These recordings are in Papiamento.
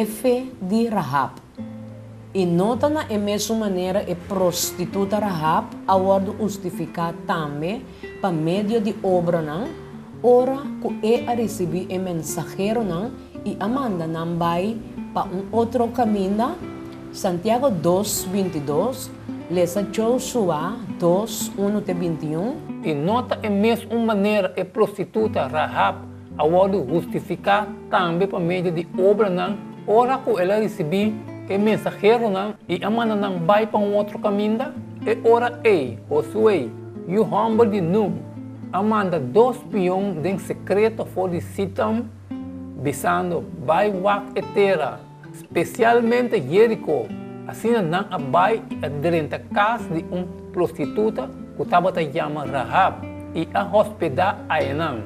E fe di Rahab. I no ta na e mesun manera e prostituta Rahab a wòrdu hustifiká tambe pa medio di obranan, ora ku e a risibí e mensaheronan i a manda nan bai pa un otro kaminda? Santiago dos, 22, Lesa Joshua dos, unu te 21. I no ta e mes un manera e prostituta Rahab a wòrdu hustifiká tambe pa medio di obranan ora ku el a risibí e mensaheronan i a manda nan bai pa un otro kaminda? E ora ei Josué, yu hòmber di Nun, a manda dos spion den sekreto for di Sitim, bisando, Bai wak e tera, spesialmente Jeriko. Asina nan a bai i a drenta kas di un prostituta ku tabata yama Rahab i a hospedá ayanan.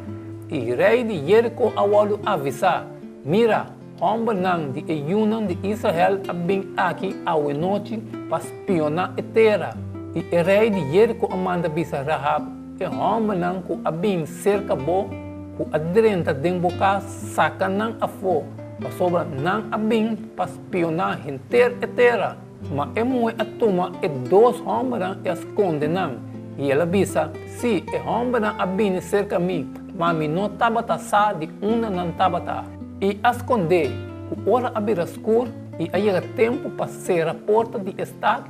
I rei di Jeriko a wòrdu avisá, Mira, hòmbernan di e yunan di Israel a bin aki awenochi pa spioná e tera. I e rei di Jeriko a manda bisa Rahab, E hòmbernan ku a bin serka bo, ku a drenta den bo kas, saka nan afó, pasobra nan a bin pa spioná henter e tera. Ma e muhé a tuma e dos hòmbernan i a skonde nan. I el a bisa, Sí, e hòmbernan a bini serka mi, ma mi no tabata sa di unda nan tabata. I a skondé ku ora a bira skur i a yega tempu pa sera porta di e stat,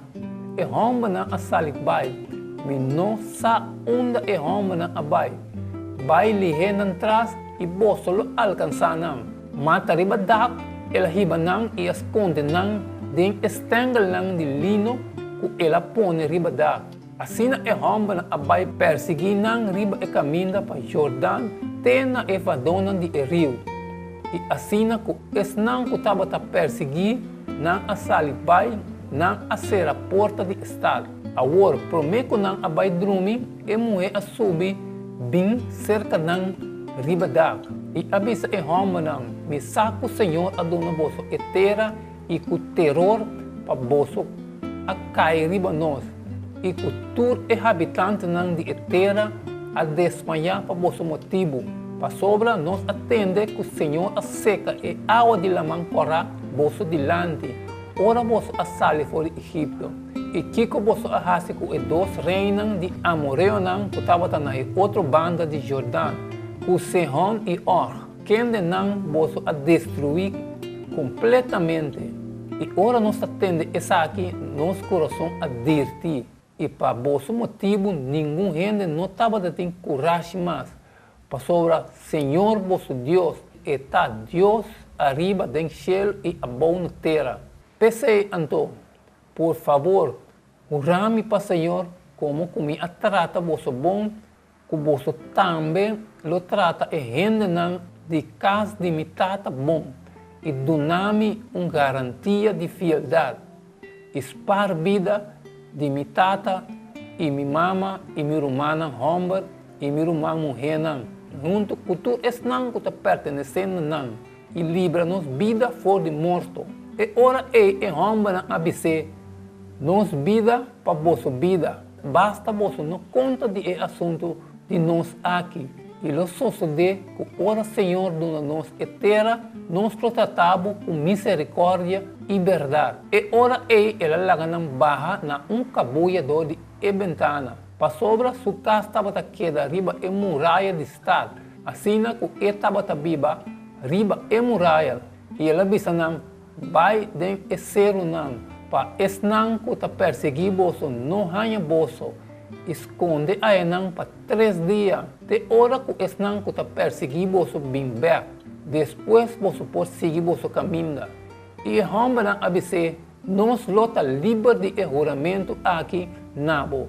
E hòmbernan a sali bai. Mi no sa unda e hòmbernan a bai. Bai lihé nan tras i boso lo alkansá nan. Ma ta riba dak el a hiba nan i a skonde nan den e stèngelnan di lino ku el a pone riba dak. Asina e hòmbernan a bai pèrsiguí nan riba e kaminda pa Jordan te na e vadónan di e riu. I asina ku esnan ku tabata pèrsiguí Nan a sali bai, nan a sera porta di e stal. Awor, promé ku nan a bai drumi, e muhé a subi bin serka nan riba dak i a bisa e hòmbernan, Mi sa ku señor a duna boso e tera i ku teror pa boso a kai riba nos i ku tur e habitantenan di e tera a desmayá pa boso motibu, pasobra nos a tende ku señor a seka e awa di Laman Kòrá boso dilanti ora boso a sali for di Egipto, i kiko boso a hasi ku e dos reinan di amoreonan ku tabata na e otro banda di Jordan, ku Sehon i Og, kendenan boso a destruí kompletamente. I ora nos a tende esaki, nos kurason a dirti, i pa boso motibu ningun hende no tabata tin kurashi mas, Pasobra Señor boso Dios, E ta Dios ariba den shelu i abou na tera. P'esei anto, por fabor, hura mi pa Señor komo ku mi a trata boso bon, ku boso tambe lo trata e hendenan di kas di mi tata bon i duna mi un garantia di fieldat i spar bida di mi tata i mi mama i mi rumannan hòmber I mi ruman muhénan, huntu ku tur esnan ku ta pertenesé na nan, i libra nos bida for di morto. E ora ei e hòmbernan a bis'é, Nos bida pa boso bida, basta boso no konta di e asuntu di nos aki. I lo sosodé ku ora señor duna nos e tera, nos lo trata bo ku miserikòrdia i bèrdat. E ora ei el a laga nan baha na un kabuya dor di e bentana. Pasobra su kas tabata keda riba e muraya di stat, asina ku e tabata biba riba e muraya, i el a bisa nan, Bai den e serunan, pa esnan ku ta persiguí boso no haña boso, i skonde ayanan pa tres dia, te ora ku esnan ku ta persiguí boso bin bèk, despues boso por sigui boso kaminda. I e hòmbernan a bis'é, Nos lo ta liber di e huramentu aki na bo,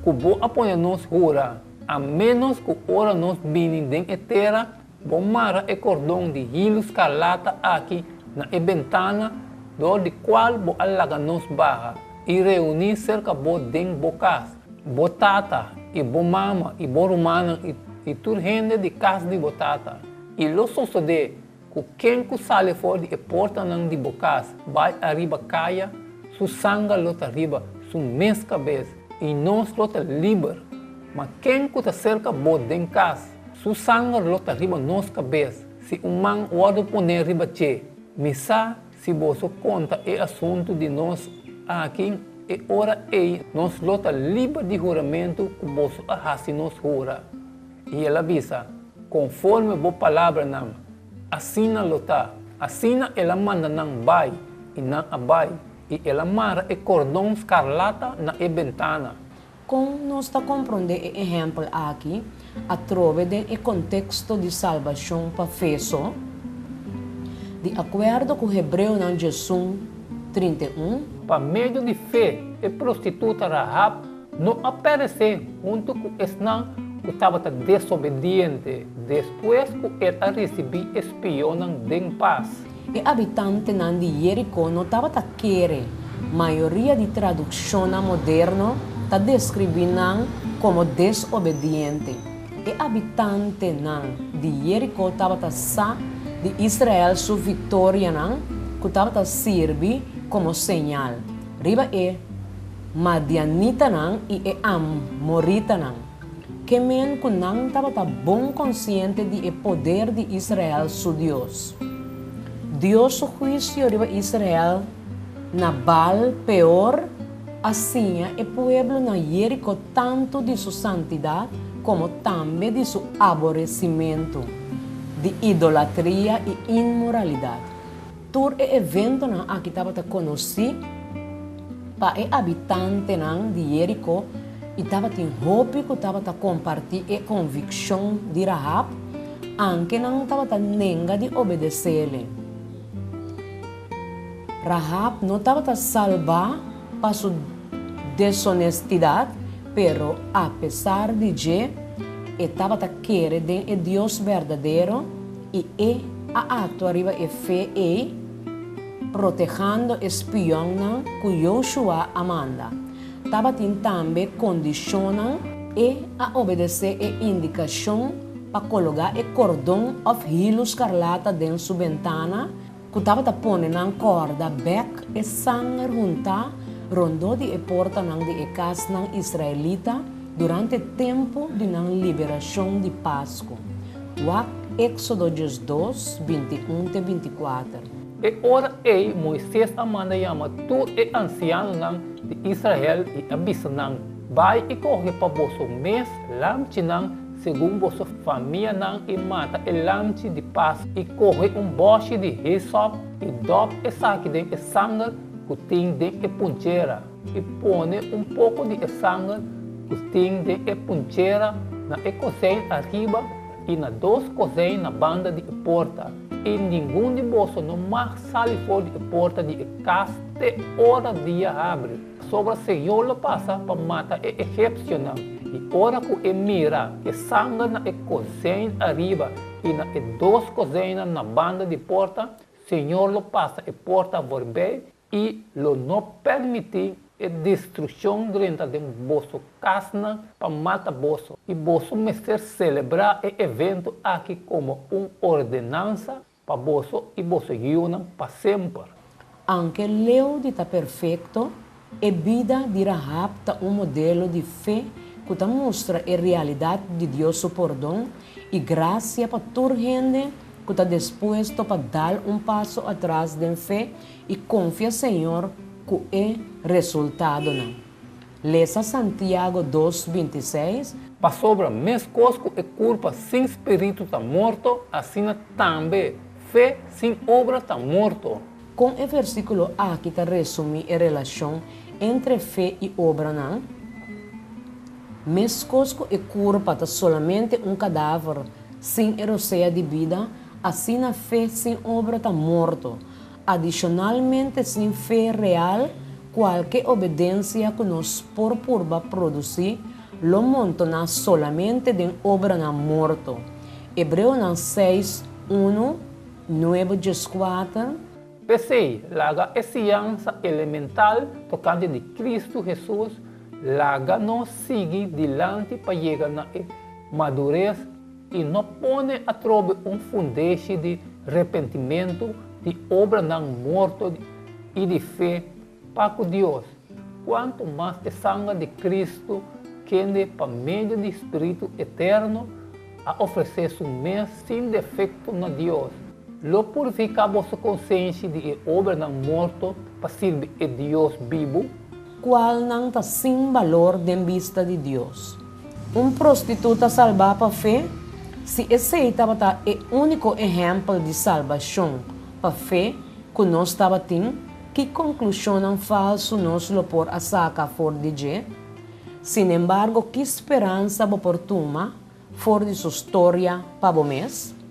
ku bo a pone nos hura, a ménos ku ora nos bini den e tera, bo mara e kordon di hilu skarlata aki na e bentana dor di kual bo a laga nos baha, i reuní serka bo den bo kas, bo tata i bo mama i bo rumannan i tur hende di kas di bo tata. I lo sosodé Ku ken ku sali for di e portanan di bo kas bai ariba kaya, su sanger lo ta riba su mes kabes, i nos lo ta liber. Ma ken ku ta serka bo den kas, su sanger lo ta riba nos kabes, si un man wòrdu poné riba dje. Mi sa. Si boso konta e asuntu di nos aki, e ora ei nos lo ta liber di huramentu ku boso a hasi nos hura. I el a bisa, Konforme bo palabranan, asina lo ta. Asina el a manda nan bai, i nan a bai, i el a mara e kordon skarlata na e bentana. Kon nos ta komprondé e ehèmpel aki atrobe den e konteksto di salbashon pa fe so? Di akuerdo ku Hebreonan 11, 31, Pa medio di fe e prostituta Rahab no a peresé huntu ku esnan ku tabata desobediente despues ku el a risibí e spionnan den pas. E abitantenan di Jeriko no tabata kere. Mayoria di tradukshonnan moderno ta deskribí nan komo desobediente. E abitantenan di Jeriko tabata sa di Israel su viktorianan ku tabata sirbi komo señal riba e madianitanan i e amoritanan. Ke men ku nan tabata bon konsiente di e poder di Israel su Dios. Dios su huisio riba Israel na Baal Peor a siña e pueblo na Jeriko tantu di su santidat komo tambe di su aboresimentu di idolatria i inmoralidat. Tur e eventonan aki tabata konosí pa e abitantenan di Jeriko i tabatin hopi ku tabata kompartí e konvikshon di Rahab, anke nan tabata nenga di obedes'é. Rahab no tabata salbá pa su desonestidat, pero apesar di dje, e tabata kere den e Dios berdadero i e a aktua riba e fe ei, protehando e spionnan ku Joshua a manda. Tabatin tambe kondishonnan. E a obedesé e indikashon pa kologá e kordon òf hilu skarlata den su bentana, ku tabata pone nan kòrda bèk e sanger huntá rondó di e portanan di e kasnan israelita durante tempu di nan liberashon di Pasku. Wak Éksodo 12, 21 te 24. E ora ei Moises a manda yama tur e ansianonan di Israel i a bisa nan, Bai i kohe pa boso mes lamchinan segun boso famianan i mata e lamchi di pas i kohe un bòshi di hisòp i dòp esaki den e sanger ku tin den e punchera i pone un poko di e sanger ku tin den e punchera na e kosein ariba i na dos kosein na banda di e porta, i ningun di boso no mag sali for di e porta di e kas te ora dia habri. Pasobra Señor lo pasa pa mata e egipsionan, i ora ku e mira e sanger na e kozein ariba i na e dos kozeinnan na banda di porta, Señor lo pasa e porta voorbij i lo no permití e destrukshon drenta den boso kasnan pa mata boso. I boso mester selebrá e evento aki komo un ordenansa pa boso i boso yunan pa semper. Anke leu di ta perfekto, e bida di Rahab ta un modelo di fe ku ta mustra e realidat di Dios su pordon i grasia pa tur hende ku ta dispuesto pa dal un paso atras den fe i konfia Señor ku e resultadonan. Lesa Santiago 2, 26. Pasobra meskos ku e kurpa sin spiritu ta morto, asina tambe fe sin obra ta morto. Kon e versíkulo aki ta resumí e relashon entre fe i obranan? Meskos ku e kurpa ta solamente un kadaver sin e rosea di bida, asina fe sin obra ta morto. Adishonalmente, sin fe real, kualke obedensia ku nos por purba produsí lo montoná solamente den obranan morto. Hebreonan 6, 1, 9, 14. P'esei, laga e siansa elemental tokante di Kristu Hesus laga nos sigui dilanti pa yega na e madures i no pone atrobe un fundeshi di repentimentu di obranan morto i di fe pa ku Dios, kuantu mas e sanger di Kristu, kende pa medio di spiritu eterno a ofresé su mes sin defekto na Dios. lo purifiká boso konsenshi di e obranan morto pa sirbi e Dios bibu? Kualnan ta sin balor den bista di Dios. Un prostituta salbá pa fe? Si esei tabata e úniko ehèmpel di salbashon pa fe ku nos tabatin, ki konklushonnan falsu nos lo por a saka for di dje? Sinembargo, ki speransa bo por tuma for di su storia pa bo mes?